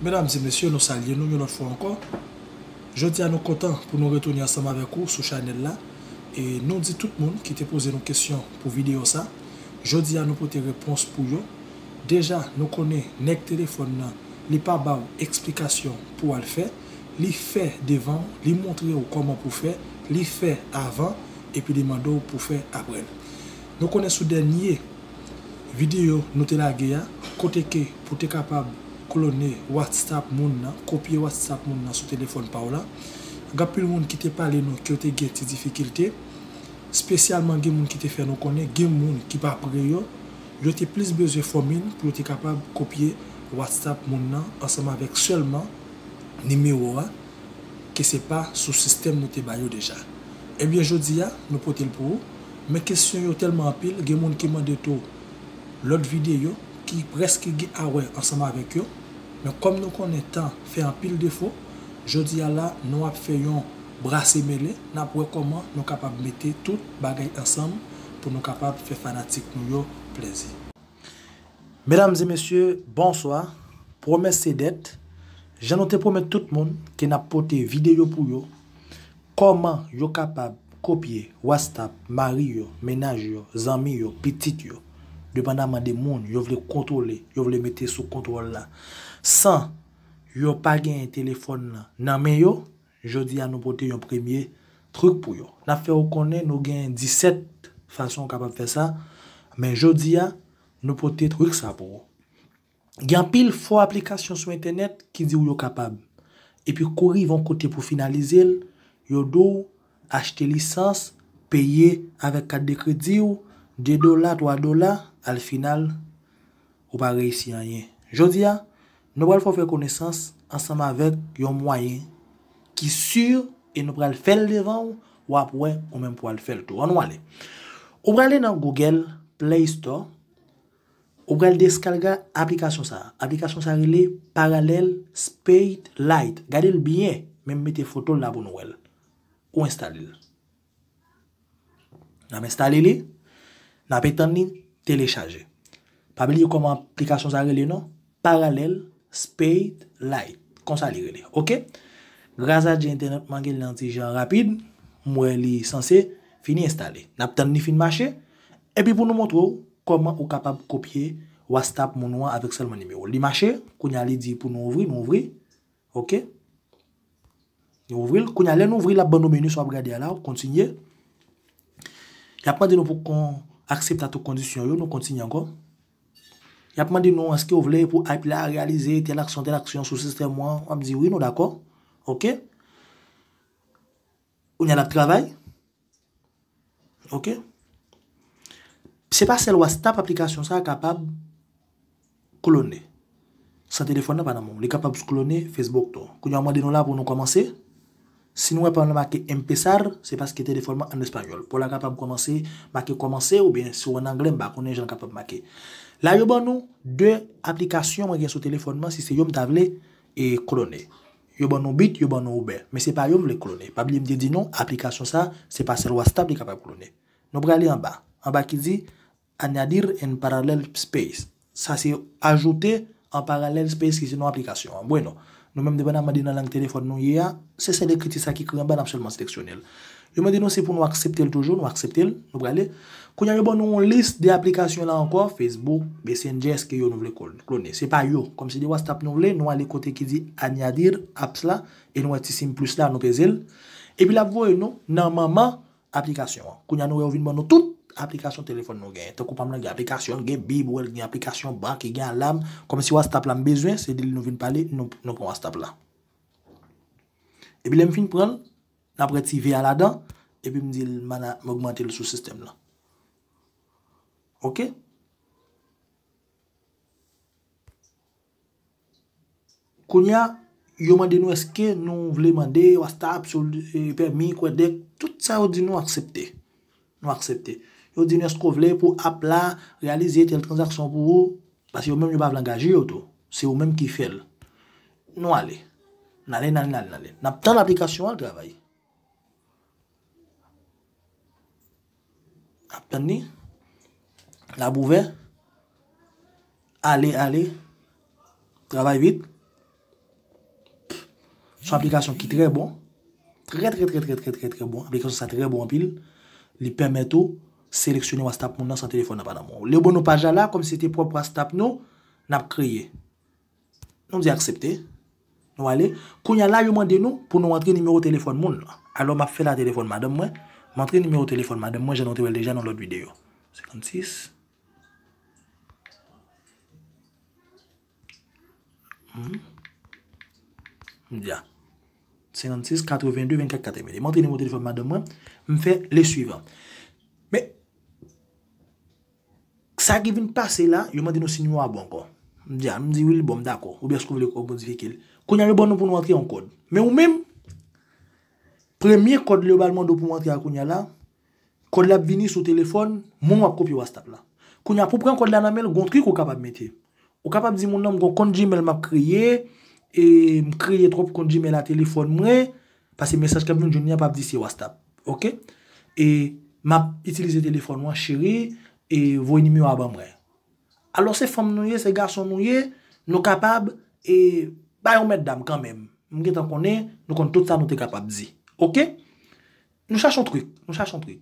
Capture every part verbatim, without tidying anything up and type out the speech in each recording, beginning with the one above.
Medam e mesye, nou salye nou yon lòt fwa ankò. Jodi a nou kontan pou nou retounen ansanm avèk ou sou chanèl la. E nou di tout moun ki te poze nou kesyon pou videyo sa, jodi a nou pote repons pou yo. Deja, nou konnen nèg telefòn nan, li pa ba w eksplikasyon pou w al fè. Li fè devan w, li montre w kòman pou fè, li fè avan, epi li mande w pou fè apre l. Nou konnen sou dènye videyo nou te lage a, kote ke pou te kapab klone WhatsApp moun nan, kopye WhatsApp moun nan sou telefòn pa w la. Gen anpil moun ki te pale nou ke yo te gen ti difikilte, espesyalman gen moun ki te fè nou konnen gen moun ki pa pre yo, yo te plis bezwen fòmil pou yo te kapab kopye WhatsApp moun nan ansanm avèk sèlman nimewo a, ke se pa sou sistèm nou te ba yo deja. Ebyen, jodi a, nou pote l pou ou. Men kesyon yo tèlman anpil, gen moun ki mande tou lòt videyo ki prèske gen a wè ansanm avèk yo. Men kòm nou konnen tan fè anpil defo, jodi a la, nou ap fè yon brase mele, n ap wè kòman nou kapab mete tout bagay ansanm pou nou kapab fè fanatik nou yo plezi. Medam e mesye, bonswa. Pwomès se dèt. Jan nou te pwomèt tout moun ke n ap pote videyo pou yo, kòman yo kapab kopye WhatsApp mari yo, mennaj yo, zanmi yo, pitit yo, depandaman de moun yo vle kontwole, yo vle mete sou kontwòl la, san yo pa genyen telefòn nan nan men yo. Jodi a nou pote yon premye trik pou yo. N ap fè w konnen nou gen disèt fason w kapab fè sa, men jodi a, nou pote trik sa pou ou. Gen anpil fo aplikasyon sou entènèt ki di w yo kapab. Epi kou rive yon kote pou finalize l, yo di w achte lisans, peye avèk kat de kredi w, de dola, twa dola, al final, ou pa reyisi anyen. Jodi a, nou pral fè w fè konesans ansanm avèk yon mwayen ki si e nou pral fè l devan w, w ap wè ou menm pou al fè l tou. Ann nou ale. Ou prale nan Google Play Store, ou pral deskalga aplikasyon sa a. Aplikasyon sa a rele Parallel Speed Lite. Gade l byen, men m mete foto l la pou nou wè l. Ou enstale l. N ap enstale li, n ap etann li telechaje. Pa bliye kòman aplikasyon sa rele non, Parallel Speed Lite. Konsa li rele, oke? Gras a Dye entènèt mwen gen li yon ti jan rapid, m wè li sanse fini enstale. N ap tann li fin mache, epi pou nou montre w kòman ou kapab kopye WhatsApp moun ou an avèk sèlman nimewo. Li mache, kounye a li di pou nou ouvri, nou ouvri. Oke? Nou ouvri l. Kounye a, lè nou ouvri l, l ap ban nou meni sa w ap gade a la, w kontinye. Y ap mande nou pou kon aksepte a tout kondisyon yo, nou kontinye ankò. Y ap mande nou èske w vle pou app la reyalize tèl aksyon, tèl aksyon sou sistèm ou an, w ap di wi, nou dakò. Oke? Kounye a l ap travay. Oke? Se pa sèl WhatsApp aplikasyon sa a kapab klone. San telefòn nan pa nan men w. Li kapab klone Facebook tou. Kounye a w mande nou la pou nou kòmanse. Si nou wè pa nou make empezar, se paske telefòn mwen an espanyòl. Pou la kapab kòmanse, make kòmanse, oubyen si w an anglè, m pa konnen jan l kapab make. La yo ban nou de aplikasyon mwen gen sou telefòn mwen, si se yo m ta vle e klone. Yo ban nou Bit, yo ban nou Uber. Men se pa yo m vle klone. Pa bliye m te di nou, aplikasyon sa, se pa sèl WhatsApp li kapab klone. Nou prale anba. Anba ki di, añadir en parallel space. Sa se ajoute en parallel space ki se non aplikasyon an. Bueno, nou menm depandaman de nan lang telefòn nou ye a, se sèl ekriti sa ki ekri anba, n ap sèlman seleksyone l. Yo mande nou si pou nou aksepte l toujou, nou aksepte l, nou prale. Kounye a yo ban nou yon lis de aplikasyon la ankò, Facebook, Messenger, èske yo nou vle kol-, klone. Se pa yo. Kòm se de WhatsApp nou vle, nou ale kote ki di añadir apps la, e nou wè ti siy plis la, nou peze l. Epi l ap voye nou nan manman aplikasyon an. Kounye a nou wè yo vin ban nou tout aplikasyon telefòn nou genyen. Tankou pa m lan gen aplikasyon, l gen bib, ou wè l gen aplikasyon bank, li gen alam. Kòm se WhatsApp la m bezwen, se de li nou vin pale, nou, nou pran WhatsApp la. Epi lè m fin pran l, n ap retire V a ladan, epi m di l m ana-, m ogmante l sou sistèm lan. Oke? Kounye a, yo mande nou èske nou vle mande WhatsApp, sou, e, pèmi, kwèdèk, tout sa yo di nou aksepte. Nou aksepte. Yo di nou èske w vle pou app la reyalize tèl tranzaksyon pou ou, paske yo menm yo pa vle angaje yo tou. Se ou menm ki fè l. Nou ale. N ale, n ale, n ale, n ale. N ap tann aplikasyon an travay. N ap tann li. L ap ouvè. Ale, ale. Travay vit. Se yon aplikasyon ki trè bon. Trè, trè, trè, trè, trè, trè, trè bon. Aplikasyon sa trè bon anpil. Li pèmèt ou seleksyone WhatsApp moun nan san telefòn nan pa nan men w. Lè yo ban nou paj la la, kòm se te pwòp WhatsApp nou, n ap kreye. Nou di aksepte. Nou ale. Kounye a la, yo mande nou pou nou antre nimewo telefòn moun lan. Alò, m ap fè la telefòn madanm mwen. M antre nimewo telefòn madanm mwen, jan nou te wè l deja nan lòt videyo. Senkannsis. Hmm. M di a. Senkannsis, katrevenndè, vennkat, katrevenndè. M antre nimewo telefòn madanm mwen. M fè le suivant. Men, sa ki vin pase la, yo mande nou si nimewo a bon ankò. M di a, m di wi, li bon, m dakò. Oubyen èske w vle w modifye l? Kounye a, yo ban nou pou nou antre yon kòd. Men ou menm, premye kòd yo ba l mande w pou w antre a kounye a la, kòd la ap vini sou telefòn moun w ap kopye WhatsApp la. Kounye a, pou pran kòd la nan men l, gon trik ou kapab mete. Ou kapab di moun nan, m gon kont Gmail m ap kreye, e m kreye twòp kont Gmail a telefòn mwen, paske mesaj k ap vin jwenn li an p ap di se WhatsApp. Oke? E m ap itilize telefòn mwen, cheri, e voye nimewo a ban mwen. Alò, se fanm nou ye, se gason nou ye, nou kapab, e, ba yon mètdam kanmenm. M gentan konnen, nou konn tout sa nou te kapab di. Oke? Nou chache yon trik, nou chache yon trik.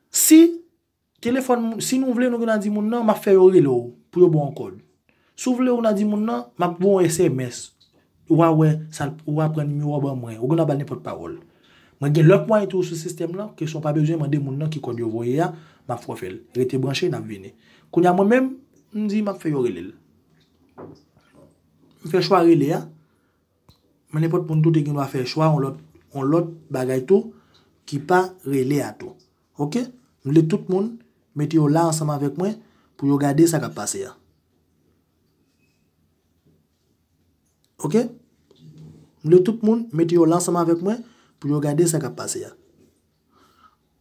Si telefòn, si nou vle, nou gen dwa di moun nan, m ap fè yo rele w pou yo ba w yon kòd. Si w vle, ou nan di moun nan, m ap ba w yon S M S. Ou a wè, sa, ou a pran nimewo a ban mwen, ou gen dwa ba l nenpòt pawòl. Mwen gen lòt mwayen tou sou sistèm lan, kesyon pa bezwen mande moun nan ki kòd yo voye a, m ap fè w fè l. Rete branche, n ap vini. Kounye a mwen menm, m di m ap fè yo rele l. M fè chwa rele a, men nenpòt moun tou te gen dwa fè chwa yon lòt, yon lòt bagay tou ki pa rele a tou. Oke? M vle tout moun mete yo la ansanm avèk mwen pou yo gade sa k ap pase a. Oke? M vle tout moun mete yo la ansanm avèk mwen pou yo gade sa k ap pase a.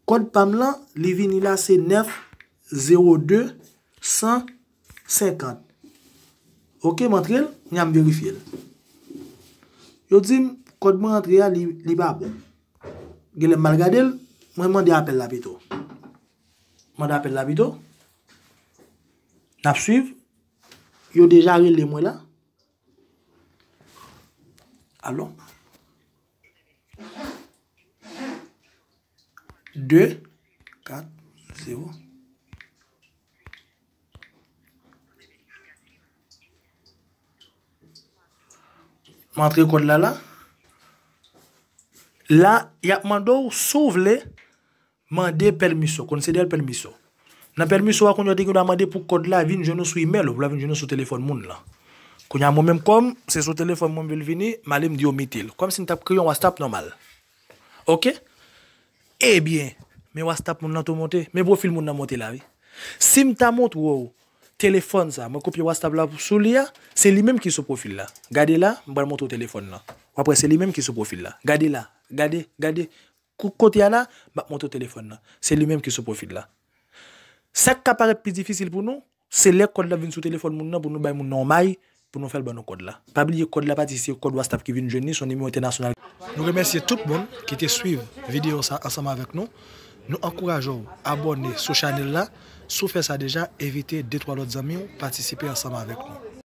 Kòd pa m lan, li vini la, se nèf zewo de san senkant. Oke, m antre l, kounye a m verifye l. Yo di m, kòd mwen antre a, li, li pa bon. Genlè m mal gade l, mwen mande apèl la pito. Mande apèl la pito. N ap swiv. Yo deja rele mwen la. Alò. De, kat, zewo. M antre kòd la la. La, y ap mande w si w vle mande pèmisyon, concéder pèmisyon. Nan pèmisyon an, kounye a, yo te gen dwa mande pou kòd la vin jwenn ou sou imèl ou pou l vin jwenn ou sou telefòn moun lan. Kounye a, mwen menm kòm se sou telefòn mwen m vle l vini, m ale m di yo mete l. Kòmsi m t ap kreye yon WhatsApp nòmal. Oke? Ebyen, men WhatsApp moun nan tou monte, men pwofil moun nan monte la, wi. Si m ta montre w telefòn sa, mwen kopye WhatsApp la sou li a, se li menm ki sou pwofil la. Gade la, m pral montre w telefòn nan. W ap wè se li menm ki sou pwofil la. Gade la, gade, gade. Kou-, kote a la, m ap montre w telefòn nan. Se li menm ki sou pwofil la. Sa k ka parèt pi difisil pou nou, se lè kòd la vin sou telefòn moun nan pou nou bay moun nan yon may pou nou fè l ban nou kòd la. Pa bliye kòd la pati se kòd WhatsApp ki vin jwenn li, se yon nimewo entènasyonal. Nou remèsye tout moun ki te swiv videyo sa ansanm avèk nou. Nou ankouraje w abòne sou chanèl la. Si w fè sa deja, envite de twa lòt zanmi w patisipe ansanm avèk nou.